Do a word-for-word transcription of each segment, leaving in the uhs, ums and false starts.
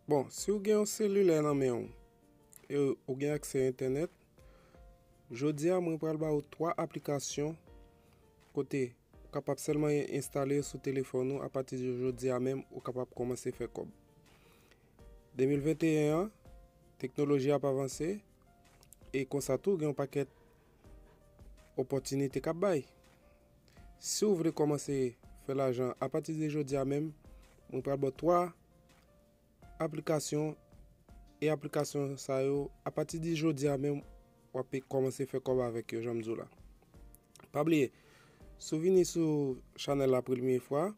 Bon, si w gen yon selilè nan men w e w gen aksè entènèt, jodi a mwen pral ba w twa aplikasyon kote ou kapab sèlman enstale yo sou telefòn ou. Apati de jodi a menm, ou kapab kòmanse fè kòb. De mil venteyen an, teknoloji ap avanse e konsa tou gen yon pakèt opòtinite k ap bay. Si w vle kòmanse fè lajan apati de jodi a menm, mwen pral ba w twa aplikasyon, e aplikasyon sa yo, apati de jodi a menm, w ap kòmanse fè kòb avèk yo, jan m di w la. Pa bliye, si w vini sou chanèl la premye fwa,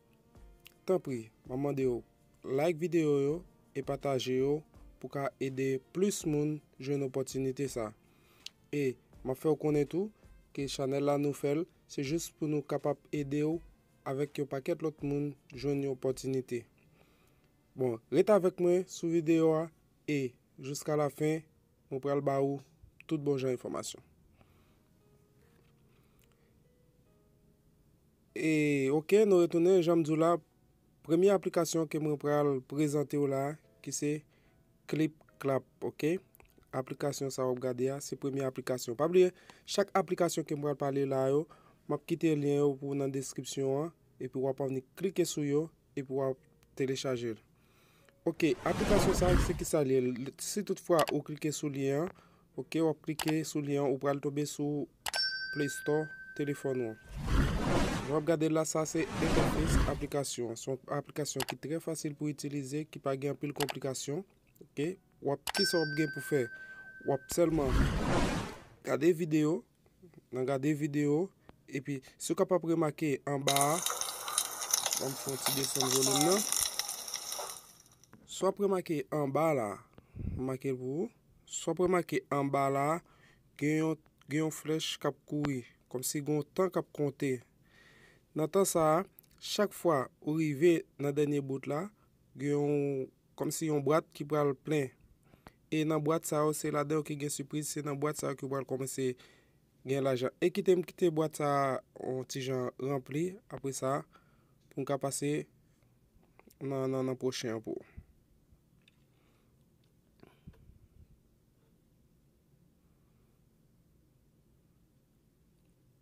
tanpri, m ap mande w like videyo yo e pataje yo pou ka ede plis moun jwenn opòtinite sa. E m ap fè w konnen tou ke chanèl la nou fè l, se jis pou nou kapab ede w avèk yon pakèt lòt moun jwenn yon opòtinite. Bon, ret avèk mwen sou videyo a e jiska la fen, mwen pral ba ou tout bon jan enfòmasyon. E, oke, nou retounen, jan m di w la, premye aplikasyon ke mwen pral prezante w la, ki se Clip Clap, oke? Aplikasyon sa w ap gade a, se premye aplikasyon. Pa bliye, chak aplikasyon ke m pral pale la yo, m ap kite lyen yo pou w nan deskripsyon an, epi w ap annik klike sou yo, epi w ap telechaje l. Oke, aplikasyon sa, se ki sa li ye? Si toutfwa ou klike sou lyen an, oke, w ap klike sou lyen an, ou pral tonbe sou Play Store telefòn ou an. Jan w ap gade l la, sa se entèfes aplikasyon an. Se yon aplikasyon ki trè fasil pou itilize, ki pa gen anpil konplikasyon. Oke, w ap, kisa w ap gen pou fè? W ap sèlman gade videyo, nan gade videyo, epi si w kapab remake anba a, ban m fè yon ti desann volim nan. Si w ap remake anba la, m make l pou ou. Si w ap remake anba la, gen yon, gen yon flèch k ap kouri, kòmsi gen yon tan k ap konte. Nan tan sa a, chak fwa ou rive nan dènye bout la, gen yon, kòmsi yon bwat ki pral plen. E nan bwat sa yo, se ladan yo ki gen sipriz, se nan bwat sa yo ki w pral kòmanse gen lajan. E kite m kite bwat sa a yon ti jan ranpli, apre sa, pou m ka pase nan, nan, nan pwochen an pou ou.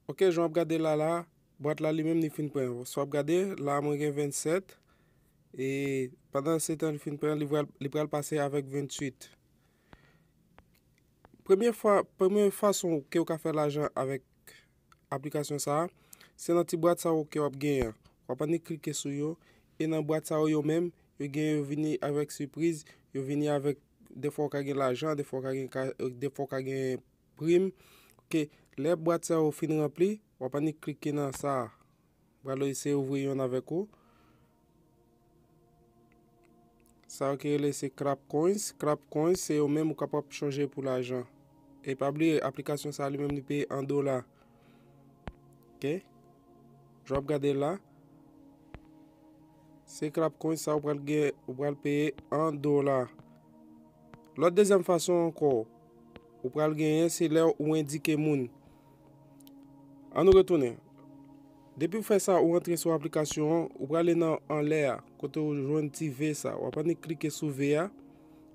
Oke, jan w ap gade la, la, bwat la li menm li fin plen. Si w ap gade, la mwen gen vennsèt, e pandan se tan li fin plen, li pral, li pral pase avèk venntwit. Premye fwa, premye fason ke w ka fè lajan avèk aplikasyon sa a, se nan ti bwat sa yo ke w ap genyen an. W ap annik klike sou yo, e nan bwat sa yo, yo menm, yo gen, yo vini avèk sipriz, yo vini avèk, defwa w ka gen lajan, defwa w ka gen ka, defwa w ka gen prim. Oke, lè bwat sa yo fin ranpli, w ap annik klike nan sa a. Pral eseye ouvri yonn avèk ou. Sa yo ki rele se Clap Coins. Clap Coins, se yo menm ou kapab chanje pou lajan. E pa bliye, aplikasyon sa li menm li peye an dola. Oke? Jan w ap gade la. Se Clap Coins sa ou pral gen, ou pral peye an dola. Lòt dezyèm fason ankò, ou pral genyen, se lè ou endike moun. Ann nou retounen. Depi w fè sa, ou rantre sou aplikasyon an, ou prale nan anlè a, kote w jwenn ti V sa. W ap annik klike sou V a,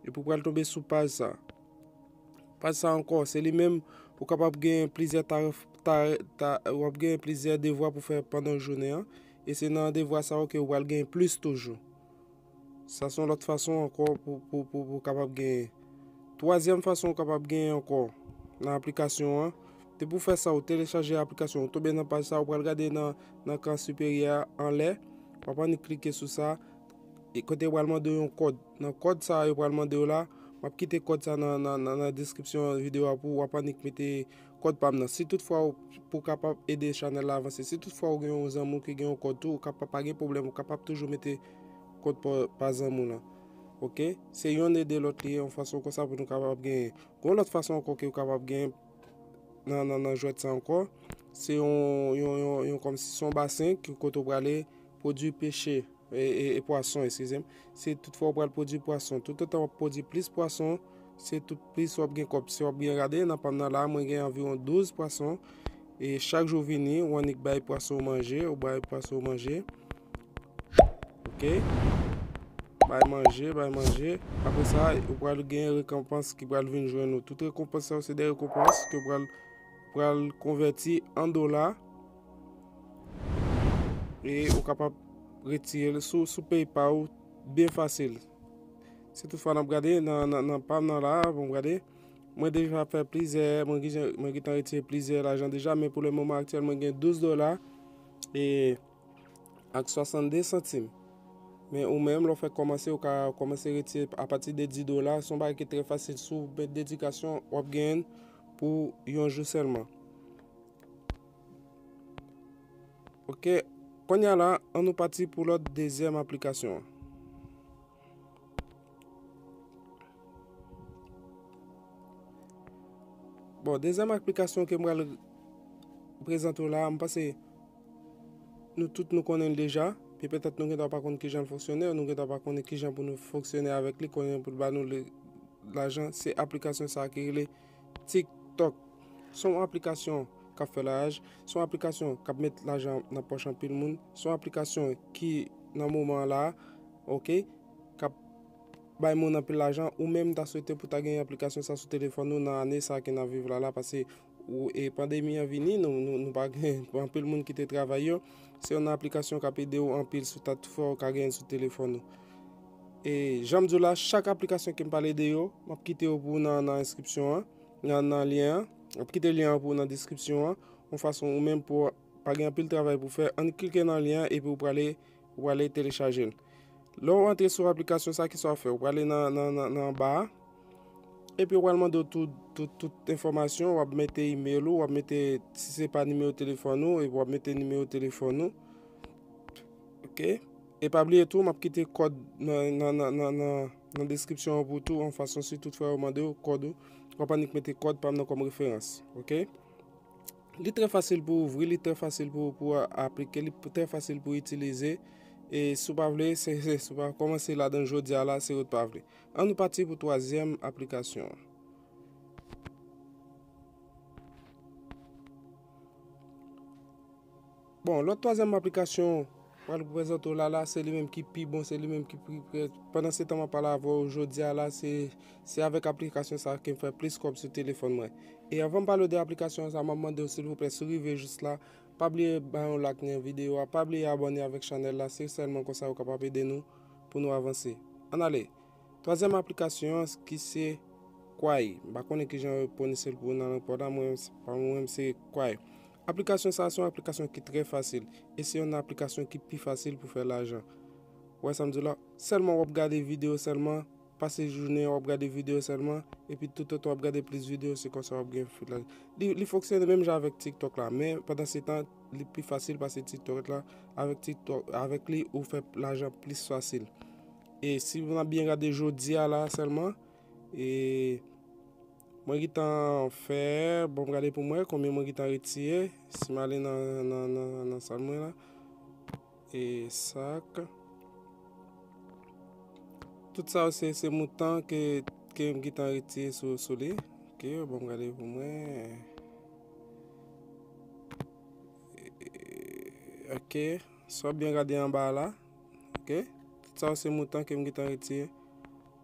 epi w pral tonbe sou paj sa. Paj sa ankò, se li menm, ou kapab gen plizyè tarif, ta, ta, w ap gen plizyè devwa pou fè pandan jounen an, e se nan devwa sa yo ke w pral gen plis toujou. Sa se yon lòt fason ankò pou, pou, pou, pou w kapab genyen. Twazyèm fason w kapab genyen ankò nan aplikasyon an, depi w fè sa, ou telechaje aplikasyon, ou tonbe nan paj sa, ou pral gade nan, nan kan siperyè a anlè, w ap annik klike sou sa, e kote yo pral mande w yon kòd. Nan kòd sa yo pral mande w la, m ap kite kòd sa nan, nan, nan, nan deskripsyon videyo a pou w, w ap annik mete kòd pa m nan. Si toutfwa w, pou w kapab ede chanèl la avanse, si toutfwa w gen yon zanmi w ki gen yon kòd tou, ou kapab, pa gen pwoblèm, ou kapab toujou mete kòd pa, pa zanmi w lan. Oke? Se yonn ede lòt li ye, yon fason konsa pou nou kapab genyen. Gon lòt fason ankò ke w kapab genyen nan, nan, nan jwèt sa ankò. Se yon, yon, yon, yon kòmsi se yon basen ki kote w prale pwodui peche, e, e, e pwason, eskize m. Se toutfwa w pral pwodui pwason. Toutotan w ap pwodui plis pwason, se tout plis w ap gen kòb. Si w ap byen gade, nan pa m nan la, mwen gen anviwon douz pwason. E chak jou w vini, w annik bay pwason w manje, ou bay pwason w manje. Oke? bay manje, bay manje. Apre sa, ou pral gen rekonpans ki pral vin jwenn ou. Tout rekonpans sa yo se de rekonpans ke pral pral konvèti an dola. E ou kapab retire l sou, sou PayPal ou byen fasil. Si toutfwa n ap gade nan, nan, nan pa m nan la, bon, gade. Mwen deja fè plizyè, mwen gentan, mwen gentan retire plizyè lajan deja, men pou le moman aktyèl, mwen gen douz dola e ak swasannde santim. Men ou menm, lè w fèk kòmanse, ou ka kòmanse retire apati de dis dola. Se yon bagay ki trè fasil. Si w met dedikasyon, w ap genyen l pou yon jou sèlman. Ok, kounye a la, ann nou pati pou lòt dezyèm aplikasyon an. Bon, dezyèm aplikasyon ke m pral prezante w la, m panse nou tout nou konnen l deja, men petèt nou gentan pa konn kijan l fonksyone, nou gentan pa konnen kijan pou nou fonksyone avèk li, konnen pou l ba nou le, lajan, se aplikasyon sa a ki rele TikTok. Se yon aplikasyon k ap fè laj, se yon aplikasyon k ap met lajan nan pòch anpil moun, se yon aplikasyon ki nan moman an la, ok, k ap bay moun anpil lajan. Ou menm ta swete pou ta gen aplikasyon sa sou telefòn ou nan ane sa ke n ap viv la la, paske ou, e pandemi an vini, nou, nou, nou pa gen anpil moun ki te travay yo. Se yon aplikasyon k ap ede w anpil sou ta, fè w ka genyen sou telefòn ou. E jan m di w la, chak aplikasyon ke m pale de yo, m ap kite yo pou w nan, nan enskripsyon an, nan, nan lyen an. M ap kite lyen an pou w nan deskripsyon an, yon fason ou menm pou w pa gen anpil travay pou w fè. Ann klike nan lyen an epi w prale, w prale telechaje l. Lè w antre sou aplikasyon sa, kisa w ap fè? W prale nan, nan, nan, nan anba a. Epi w pral mande w tout, tout, tout enfòmasyon, w ap mete imèl ou, w ap mete, si se pa nimewo telefòn ou, epi w ap mete nimewo telefòn ou. Ok? E pa bliye tou, m ap kite kòd nan, nan, nan, nan, nan, nan deskripsyon an pou tou, an fason si toutfwa yo mande w kòd ou, w ap annik mete kòd pa m nan kòm referans. Ok? Li trè fasil pou ouvri, li trè fasil pou, pou aplike, li trè fasil pou itilize. E si w pa vle, se, se, si w pa kòmanse ladan l jodi a la, se ou t pa vle. Ann nou pati pou twazyèm aplikasyon an. Bon, lòt twazyèm aplikasyon pral prezante w la la, se li menm ki pi bon, se li menm ki pi, pi, pandan se tan m ap pale avè w jodi a la, se, se avèk aplikasyon sa ke m fè plis kòb sou telefòn mwen. E anvan m pale w de aplikasyon sa, m ap mande w silvouplè, si w rive jis la, pa bliye bay yon like nan videyo a, pa bliye abòne avèk chanèl la, se sèlman konsa ou kapab ede nou pou nou avanse. Ann ale. Twazyèm aplikasyon an ki se Kwai. M pa konnen kijan yo pwononse l pou ou nan lang pa w la, mwen menm se, pa mwen menm se Kwai. Aplikasyon sa a se yon aplikasyon ki trè fasil e se yon aplikasyon ki pi fasil pou fè lajan. Ou wè sa m di w la? Sèlman w ap gade videyo sèlman, pase jounen w ap gade videyo sèlman, epi toutotan w ap gade plis videyo, se konsa w ap gen fè lajan. Li, li fonksyone menm jan avèk TikTok la, men pandan se tan, li pi fasil pase TikTok la. Avèk TikTok, avèk li, ou fè lajan plis fasil. E si n ap byen gade jodi a la sèlman, e mwen gentan fè, bon, m gade pou mwen konbyen mwen gentan retire. Si m ale nan, nan, nan, nan sal mwen la, e sak. Tout sa yo se, se mouton ke, ke m gentan retire sou, sou li. Ok, bon, m gade pou mwen. Ok, si w ap byen gade anba a la. Ok, tout sa yo se mouton ke m gentan retire.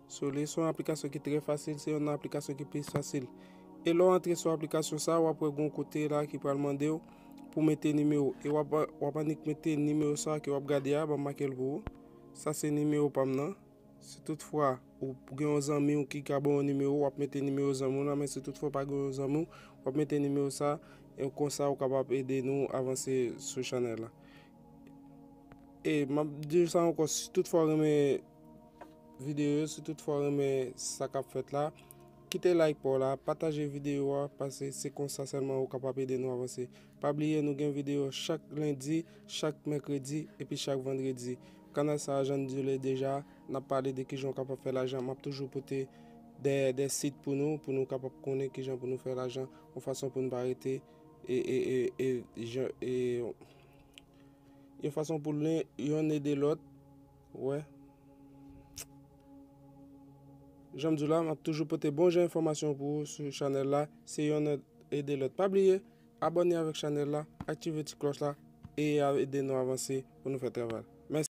So, li se yon aplikasyon ki trè fasil, se yon nan aplikasyon ki pi fasil. E lè w antre sou aplikasyon sa, w ap wè gon kote la ki pral mande w pou mete nimewo. E w ap, w ap annik mete nimewo sa ke w ap gade a, ban m make l pou ou. Sa se nimewo pa m nan. Si toutfwa ou gen yon zanmi w ki ka ba w yon nimewo, w ap mete nimewo zanmi w lan, men si toutfwa w pa gen yon zanmi w, w ap mete nimewo sa, e konsa ou kapab ede nou avanse sou chanèl la. E m ap di sa ankò, si toutfwa w renmen videyo yo, si toutfwa w renmen sa k ap fèt la, kite like pa w la, pataje videyo a, paske se konsa sèlman ou kapab ede nou avanse. Pa bliye, nou gen videyo chak lendi, chak mèkredi, epi chak vandredi. Kanal sa a, jan n di w li deja, n ap pale de kijan w kapab fè lajan. M ap toujou pote de, de sit pou nou, pou nou kapab konnen kijan pou nou fè lajan, yon fason pou nou pa rete, e, e, e, e, jan, e, yon fason pou len, yonn ede lòt. Wè. Jan m di w la, m ap toujou pote bon jan enfòmasyon pou ou sou chanèl la. Se yonn ede lòt. Pa bliye, abòne avèk chanèl la, aktive ti klòch la, e a ede nou avanse pou nou fè travay.